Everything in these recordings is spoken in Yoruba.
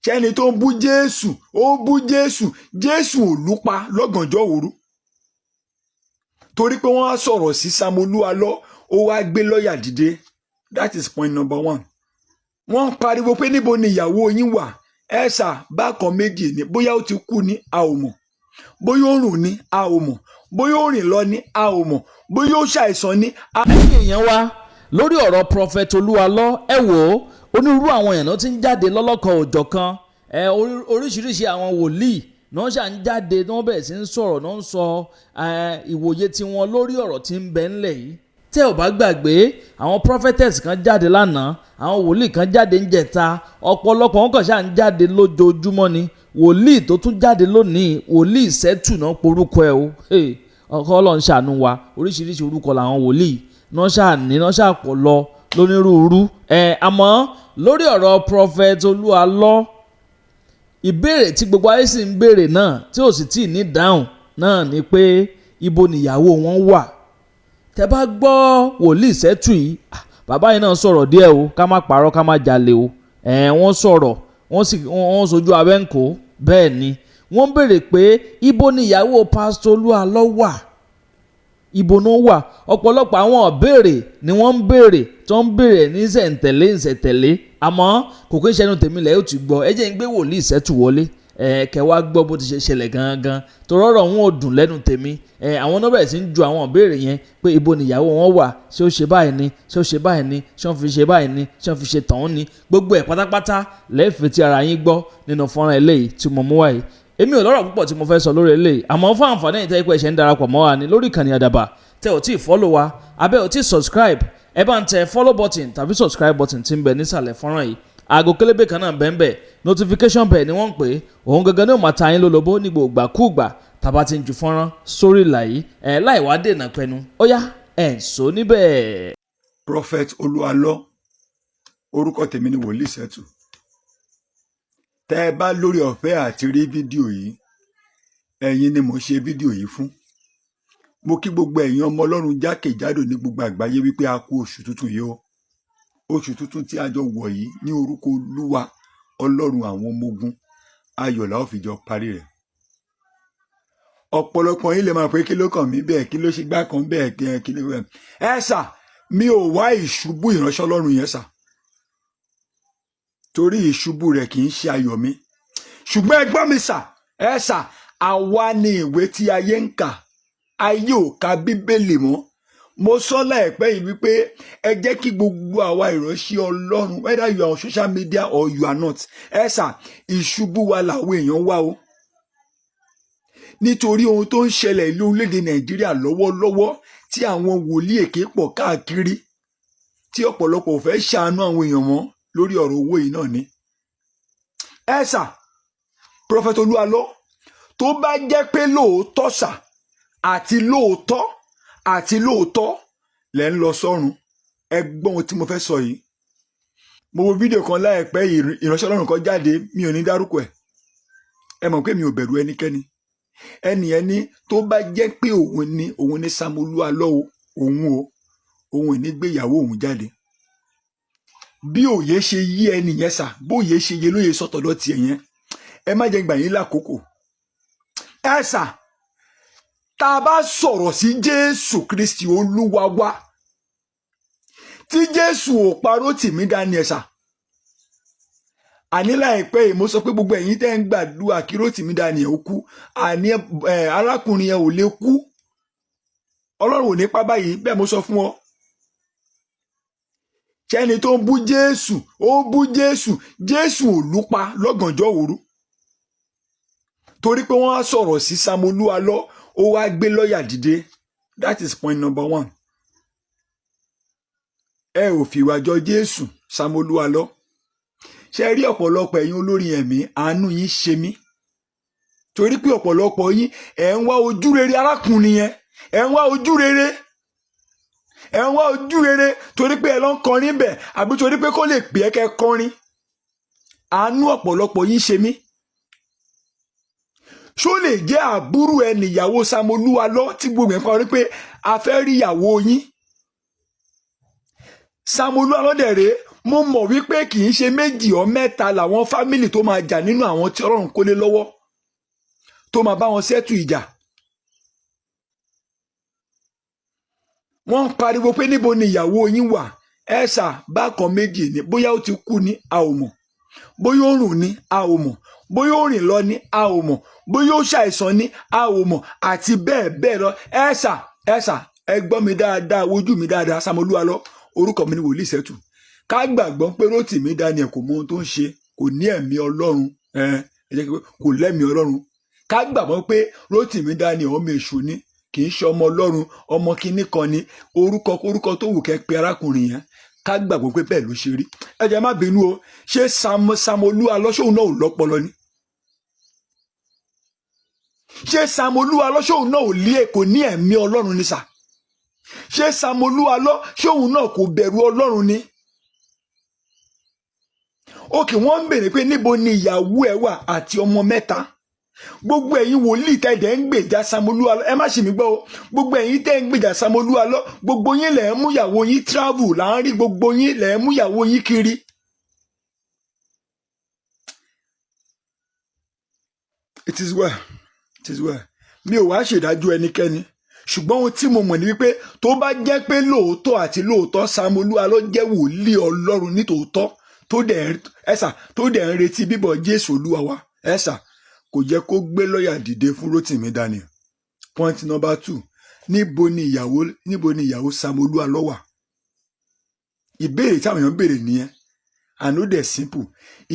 Ṣẹ́ni tó ń bú Jésù, ó ń bú Jésù, Jésù ò lù pa lọ́gànjọ́ òru torí pé wọ́n á sọ̀rọ̀ sí Sam Olúalọ́, ó wá gbé lọ́ọ̀yà dìde. That is point number one. Wọ́n ń pariwo pé níbo ni ìyàwó yín wà? Ẹ ṣà bákan méjì ni: bóyá ó ti kú ni, a ò mọ̀; bóyá ó rùn ni, a ò mọ̀; bóyá ó rìn lọ ni, a ò mọ̀; bóyá ó ṣàìsàn ni. Ẹ̀yin èèyàn wa, lórí ọ̀rọ̀ Prophet Olúalọ́, ẹ wò ó, onírúurú àwọn èèyàn ló ti ń jáde lọ́lọ́kan òjọ̀kan. Ẹ oríṣiríṣi àwọn wòlíì náà ṣà ń jáde, náà bẹ̀rẹ̀ sí ń sọ̀rọ̀, náà ń sọ ìwòye tiwọn lórí ọ̀rọ̀ tí ń bẹ ńlẹ̀ yìí. Tẹ́ ò bá gbàgbé, àwọn prophetess kan jáde lánàá, àwọn wòlíì kan jáde ń jẹta, ọ̀pọ̀lọpọ̀ wọn kàn ṣáà ń jáde lójoojúmọ́ ni. Wòlíì tó tún jáde lónìí, wòlíì Sẹ́tù náà porúkọ ẹ̀ o. Ọkọ Ọlọ́run ṣàánú wa. Oríṣiríṣi orúkọ làwọn wòlíì náà ṣáà ní, náà ṣáà pọ̀ lọ lónírúurú ẹ̀. Àmọ́ lórí ọ̀rọ̀ Prophet Olúalọ́, ìbéèrè tí gbogbo ayé sì ń béèrè náà tí ò sì tíì ní dáhùn náà ni pé ibo nìyàwó wọn wà? Tẹ́ bá gbọ́ wòlíì Sẹ́tù yìí, bàbá yìí náà sọ̀rọ̀ díẹ̀ o. Ká má parọ́, ká má jalè o. Ẹ̀ wọ́n sọ̀rọ̀, wọ́n sì wọ́n sojú abẹ́ ń kó. Bẹ́ẹ̀ ni wọ́n béèrè pé ibo nìyàwó Pásítọ̀ Olúalọ́ wà, ibo náà wà? Ọ̀pọ̀lọpọ̀ àwọn ìbéèrè ni wọ́n ń béèrè, tó ń béèrè ní ṣẹ̀ǹtẹ̀lé ṣẹ̀ǹtẹ̀lé. Àmọ́ kò kí ń ṣẹnu tèmi lẹ̀ ó ti gbọ́. Ẹ jẹ́ ń gbé wòlíì Sẹ́tù wọlé, ẹ kẹ́ wá gbọ́ bó ti ṣe ṣẹlẹ̀ gangan, torí ọ̀rọ̀ wọn ò dùn lẹ́nu tèmi. Ẹ àwọn náà bẹ̀rẹ̀ sí ń ju àwọn ìbéèrè yẹn pé ibo nìyàwó wọn wà? Ṣé ó ṣe báyìí ni? Ṣé ó ṣe báyìí ni? Ṣé wọ́n fi ṣe báyìí ni? Ṣé wọ́n fi ṣe tàn ni? Gbogbo ẹ̀ pátápátá lẹ́ẹ̀fẹ̀ tí ara yín gbọ́ nínú fọ́nrán eléyìí tí mo mú wáyé. Èmi ò lọ́rọ̀ púpọ̀ tí mo fẹ́ sọ lórí eléyìí, àmọ́ fún àǹfààní ẹ̀yin tẹ́ pé ẹ̀ṣẹ̀ ń darapọ̀ mọ́ wa ní lórí ìkànnì Àdàbà, tẹ́ ò tí ì follow wa, abẹ́ ò tí ì subscribe, ẹ bá ń tẹ follow button tàbí subscribe button tí ń bẹ nísàlẹ̀ fọ́nrán yìí. Aago kélébé kan náà bẹ́ẹ̀, notification bell ni wọ́n ń pè é. Òun gangan ní ó máa ta yín lólobó ní gbogbo ìgbàkúùgbà tàbá ti ń ju fọ́nrán sórí ìlà yìí. Ẹ̀ láì wá dènà pẹnu, ó yá, ẹ̀ ń sọ níbẹ̀. Prophet Olúalọ́, orúkọ tèmi ni wòlíì Sẹ́tù. Tẹ́ ẹ bá lórí ọ̀fẹ́ àti rí fídíò yìí, ẹ̀yin ni mò ń ṣe fídíò yìí fún. Mo kí gbogbo ẹ̀yin ọmọ Ọlọ́run jákèjádò ní gbogbo àgbáyé wípé a kú oṣù tuntun yìí o. Oṣù tuntun tí a jọ wọ̀ yìí, ní orúkọ Olúwa Ọlọ́run àwọn ọmọ ogun, ayọ̀ la ó fi jọ parí rẹ̀. Ọ̀pọ̀lọpọ̀ yín lè máa pé kí ló kàn mí bẹ́ẹ̀, kí ló ṣe gbá kan bẹ́ẹ̀, kí ló ẹ sà. Mi ò wá ìṣubú ìránṣẹ́ Ọlọ́run yẹn sà, torí ìṣubú rẹ̀ kì í ṣe ayọ̀ mi. Ṣùgbọ́n ẹ gbọ́ mi sà, ẹ sà, àwa ni ìwé tí ayé ń kà. Ayé ò ka Bíbélì mọ́. Mo sọ láìpẹ́ yìí wípé ẹ jẹ́ kí gbogbo àwa ìránṣẹ́ Ọlọ́run, whether you are on social media or you are not, ẹ sà, ìṣubú wa làwọn èèyàn wá o, nítorí ohun tó ń ṣẹlẹ̀ ní orílẹ̀-èdè Nàìjíríà lọ́wọ́lọ́wọ́, tí àwọn wòlíì èké pọ̀ káàkiri, tí ọ̀pọ̀lọpọ̀ ò fẹ́ ṣàánú àwọn èèyàn mọ́ lórí ọ̀rọ̀ owó yìí náà ni. Ẹ sà, Prophet Olúalọ́, tó bá jẹ́ pé lóòótọ́ sà, àti lóòótọ́ àti lóòótọ́ lẹ́ ń lọ sọ́run, ẹ gbọ́ ohun tí mo fẹ́ sọ yìí. Mo wo fídíò kan láìpẹ́ yìí, ìránṣẹ́ Ọlọ́run kan jáde. Mi ò ní dárúkọ ẹ̀, ẹ mọ̀ pé mi ò bẹ̀rù ẹnikẹ́ni. Ẹnì ẹni tó bá jẹ́ pé òun ni Sam Olúalọ́ o, òun o, òun ò ní gbé ìyàwó òun jáde. Bí òye ṣe yí ẹni yẹn sà, bóye ṣe yé lóye sọ̀tọ̀dọ̀ tiẹ̀ yẹn, ẹ má jẹ́ gbà yín lákòókò. Ẹ sà, tá a bá sọ̀rọ̀ sí Jésù Kristi Olúwa wa, tí Jésù ò pa Rótìmí Daniel sà, àní láìpẹ́ yìí mo sọ pé gbogbo ẹ̀yin tẹ́ ń gbàdúrà kí Rótìmí Daniel ó kú, àní arákùnrin yẹn ò lè kú. Ọlọ́run ò ní pa báyìí. Bẹ́ẹ̀ mo sọ fún ọ. Ṣẹ́ni tó ń bú Jésù, ó ń bú Jésù, Jésù ò lù pa lọ́gànjọ́ òru torí pé wọ́n á sọ̀rọ̀ sí Sam Olúalọ́, ó wá gbé lọ́ọ̀yà dìde. That is point number one. Ẹ ò fìwà jọ Jésù, Sam Olúalọ́. Ṣe rí ọ̀pọ̀lọpọ̀ ẹ̀yin olórin ẹ̀mí, àánú yín ṣe mí, torí pé ọ̀pọ̀lọpọ̀ yín, ẹ̀ ń wá ojú rere arákùnrin yẹn, ẹ̀ ń wá ojú rere, ẹ̀ ń wá ojú rere torí pé ẹ lọ ń kọrin bẹ̀, àbí torí pé kó lè pè é kẹ́ kọrin. Àánú ọ̀pọ̀lọpọ̀ yín ṣe mí. Ṣó lè jẹ́ àbúrò ẹ nìyàwó Sam Olúalọ́ tí gbogbo ẹ̀ ń kọrin pé a fẹ́ rí ìyàwó yín? Sam Olúalọ́ dẹ̀ rèé, Mo mọ̀ wípé kì í ṣe méjì ọ mẹ́ta làwọn family tó máa jà nínú àwọn tí Ọlọ́run kólé lọ́wọ́ tó máa bá wọn settle ìjà. Wọ́n ń pariwo pé níbo ni ìyàwó yín wà. Ẹ̀sà bákan méjì ni, bóyá ó ti kú ni a ò mọ̀, bóyá ó rùn ni a ò mọ̀, bóyá ó rìn lọ ni a ò mọ̀, bóyá ó ṣàìsàn ni a ò mọ̀, àti bẹ́ẹ̀ bẹ́ẹ̀ lọ. Ẹ̀sà ẹ̀sà, ẹ gbọ́ mi dáadáa, wojú mi dáadáa. Sam Olúwalọ, orúkọ mi ni Wòlíì Sẹ́tù. Ká gbàgbọ́ pé Rótìmí Daniel kò mọ ohun tó ń ṣe, kò ní ẹ̀mí Ọlọ́run, ẹ jẹ́ kí kò lẹ́mìí Ọlọ́run. Ká gbàgbọ́ pé Rótìmí Daniel ọmọ èṣù ni, kì í ṣe ọmọ Ọlọ́run, ọmọ kinní kan ni, orúkọ orúkọ tó wù kẹ́ pé arákùnrin yẹn, ká gbàgbọ́ pé bẹ́ẹ̀ ló ṣe rí. Ẹ jẹ́ má bínú o, ṣé Sam Olúwalọ ṣóun náà ò lọ́pọlọ ni? Ṣé Sam Olúwalọ ṣóun náà ò lé kò ní ẹ̀mí Ọlọ́run ni sà? Ṣé Sam Olúwalọ ṣóun náà kò bẹ̀rù Ọlọ́run ni? Òkè wọ́n ń béèrè pé níbo ni ìyàwó ẹ̀ wà àti ọmọ mẹ́ta. Gbogbo ẹ̀yin wòlíì tẹ́ ń gbèjà Sam Olúwalọ, ẹ má ṣì mí gbọ́ o. Gbogbo ẹ̀yin tẹ́ ń gbèjà Sam Olúwalọ, gbogbo yín lẹ̀ ń mú ìyàwó yín travel, là ń rí gbogbo yín lẹ̀ ń mú ìyàwó yín kiri. It is well, it is well. Mi ò wá ṣèdájọ́ ẹnikẹ́ni, ṣùgbọ́n ohun tí mo mọ̀ ni wípé tó bá jẹ́ pé lóòótọ́ àti lóòótọ́ Sam Olúwalọ jẹ́ wòlíì Ọlọ́run nítòótọ́, tó dẹ̀ ẹ̀sà tó dẹ̀ ń retí bíbọ̀ Jésù Olúwa wa, ẹ̀sà kò jẹ́ kó gbé lọ́ọ̀yà dìde fún Rótìmí Daniel. Point number 2, níbo ni ìyàwó níbo ni ìyàwó Sam Olúwalọ wà? Ìbéèrè táwọn èèyàn ń béèrè nìyẹn, and ó dẹ̀ simple.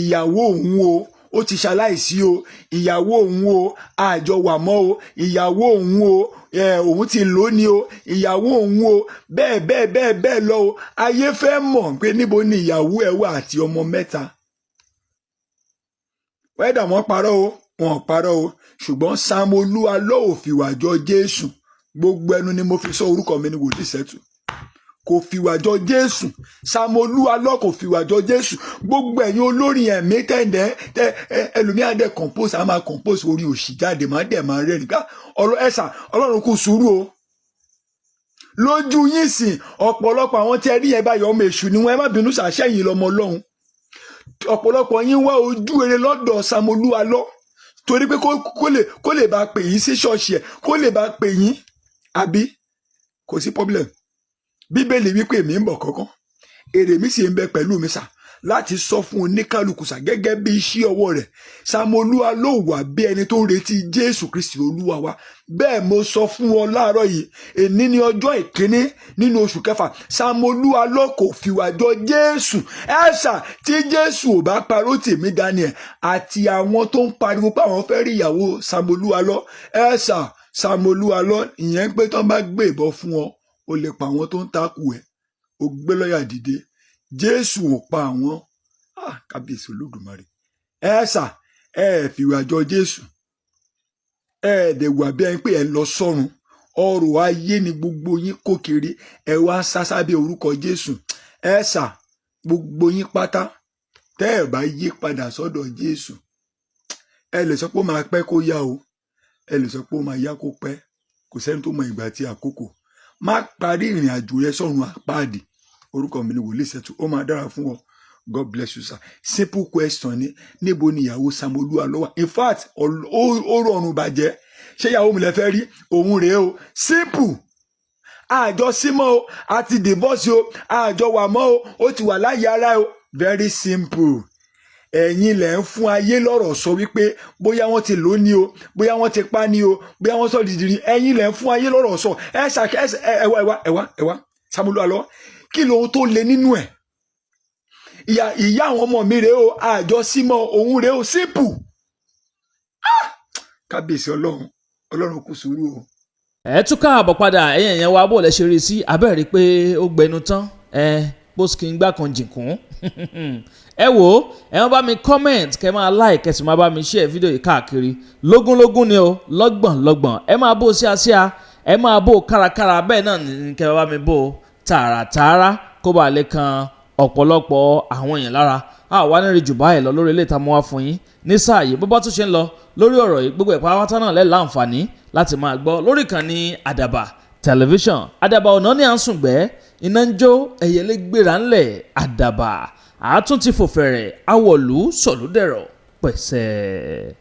Ìyàwó òun o, ó ti ṣaláìsí o, ìyàwó òun o, àjọ wà mọ́ o, ìyàwó òun o, òun ti lò ó ní o, ìyàwó òun o, bẹ́ẹ̀ bẹ́ẹ̀ bẹ́ẹ̀ bẹ́ẹ̀ lọ o. Ayé fẹ́ mọ̀ pé níbo ni ìyàwó ẹ̀ wà àti ọmọ mẹ́ta. Wẹ́dà wọ́n parọ́ o, wọn ò parọ́ o, ṣùgbọ́n Sam Olúwalọ ò fìwà jọ Jésù. Gbogbo ẹnu ni mo fi sọ, orúkọ mi ni Wòlíì Sẹ́tù. Kò fìwà jọ Jésù. Sam Olúwalọ kò fìwà jọ Jésù. Gbogbo ẹ̀yin olórin ẹ̀mí tẹ̀ǹdẹ̀ tẹ ẹlòmíà dẹ̀ compose, a máa compose orin òṣì jáde, máa dẹ̀ máa rẹ́rìn gbá ọ̀rọ̀ ẹ̀sà. Ọlọ́run kò sùúrù o. Lójú yín sìn, ọ̀pọ̀lọpọ̀ àwọn tí ẹ rí yẹn báyìí, ọmọ èṣù ni wọn. Ẹ má bínú, sàṣẹyìn lọmọ Ọlọ́run. Ọ̀pọ̀lọpọ̀ yín wá ojú rere lọ́dọ̀ Sam Olúwalọ torí pé kó lè bá pè yín sí ṣọ́ọ̀ṣì ẹ̀, kó lè bá pè yín, àbí kò sí problem. Bíbélì wípé èmi ń bọ̀ kọ́kọ́, èrè mi sì ń bẹ pẹ̀lú mi sà láti sọ fún oníkálukú sà gẹ́gẹ́ bí iṣẹ́ ọwọ́ rẹ̀. Sam Olúwalọ wà bí ẹni tó ń retí Jésù Kristi Olúwa wa. Bẹ́ẹ̀ mo sọ fún ọ láàárọ̀ yìí, èní ní ọjọ́ ìkíní nínú oṣù kẹfà. Sam Olúwalọ kò fìwà jọ Jésù. Ẹ̀sà tí Jésù ò bá pa Rótìmí Daniel àti àwọn tó ń pariwo pé àwọn fẹ́ rí ìyàwó Sam Olúwalọ, ẹ̀sà Sam Olúwalọ ìyẹn pé tán bá gbé ìbọn fún ọ, o lè pa àwọn tó ń takù ẹ̀, o gbé lọ́ọ̀yà dìde. Jésù ò pa àwọn. Kábíyèsí Olódùmarè. Ẹ̀sà ẹ fìwà jọ Jésù, ẹ dẹ̀ wà bí ẹni pé ẹ lọ sọ́run. Ọrọ̀ ayé ni gbogbo yín kó kiri, ẹ wá ń sá sábẹ́ orúkọ Jésù. Ẹ̀sà gbogbo yín pátá tẹ́ ẹ bá yí padà sọ́dọ̀ Jésù, ẹ lè sọ pé ó máa pẹ́ kó yá o, ẹ lè sọ pé ó máa yá kó pẹ́, kò sẹ́ni tó mọ ìgbà àti àkókò. Má parí ìrìn àjò rẹ sọ́run àpáàdì. Orúkọ mi ni Wòlíì Sẹ́tù. Ó máa dára fún ọ. God bless you, sir. Simple question ni, níbo ni ìyàwó Sam Olúwalọ wà? In fact, ó rọrùn bàjẹ́. Ṣé ìyàwó mi lè fẹ́ rí òun rèé o? Simple. Àjọ símọ́ o, àti divorce o, àjọ wà mọ́ o, ó ti wà láyé ara o. Very simple. Ẹ̀yin lẹ̀ ń fún ayé lọ́rọ̀ sọ wípé bóyá wọ́n ti lò ó ní o, bóyá wọ́n ti pa ní o, bóyá wọ́n sọ dìdìrín. Ẹ̀yin lẹ̀ ń fún ayé lọ́rọ̀ sọ. Ẹ ṣàkẹ́ ẹ wá, ẹ wá, ẹ wá, ẹ wá. Sam Olúwalọ, kí lóhun tó le nínú ẹ̀? Ìyá ìyá àwọn ọmọ mi rèé o, àjọ símọ́ òun rèé o. Simple. Kábíyèsí Ọlọ́run, Ọlọ́run kò sùúrù o. Ẹ tún káàbọ̀ padà, ẹ̀yìn ẹ̀yẹn wa, bó lẹ ṣe rí sí abẹ́rẹ́ pé ó gbẹnu tán, ẹ pósìkì ń gbà kan jìnkún. Ẹ wò ó, ẹ máa bá mi comment, kẹ máa like, kẹ sì máa bá mi share fídíò yìí káàkiri lógúnlógún ni o, lọ́gbọ̀n lọ́gbọ̀n. Ẹ máa bó síasíá, ẹ máa bó kárakára, bẹ́ẹ̀ náà ní kẹ bá mi bó tààràtààrà kó bá lè kan ọ̀pọ̀lọpọ̀ àwọn èèyàn lára. A wà ní rí jù báyìí lọ lórí ilé ìta mọ́ wá fún yín ní sáà yìí. Bó bá tún ṣe ń lọ lórí ọ̀rọ̀ yìí, gbogbo ẹ̀pá wátá náà lẹ́ láǹfààní láti máa gbọ́ lórí ìkànnì Àdàbà Tẹlifíṣàn. Àdàbà ọ̀nà ní à ń sùn gbẹ́. Iná ń jó, ẹyẹlé gbéra ńlẹ̀, àdàbà àátún ti fò fẹ̀rẹ̀, awọ̀lú sọ̀lúdẹ̀rọ̀ pẹ̀sẹ̀.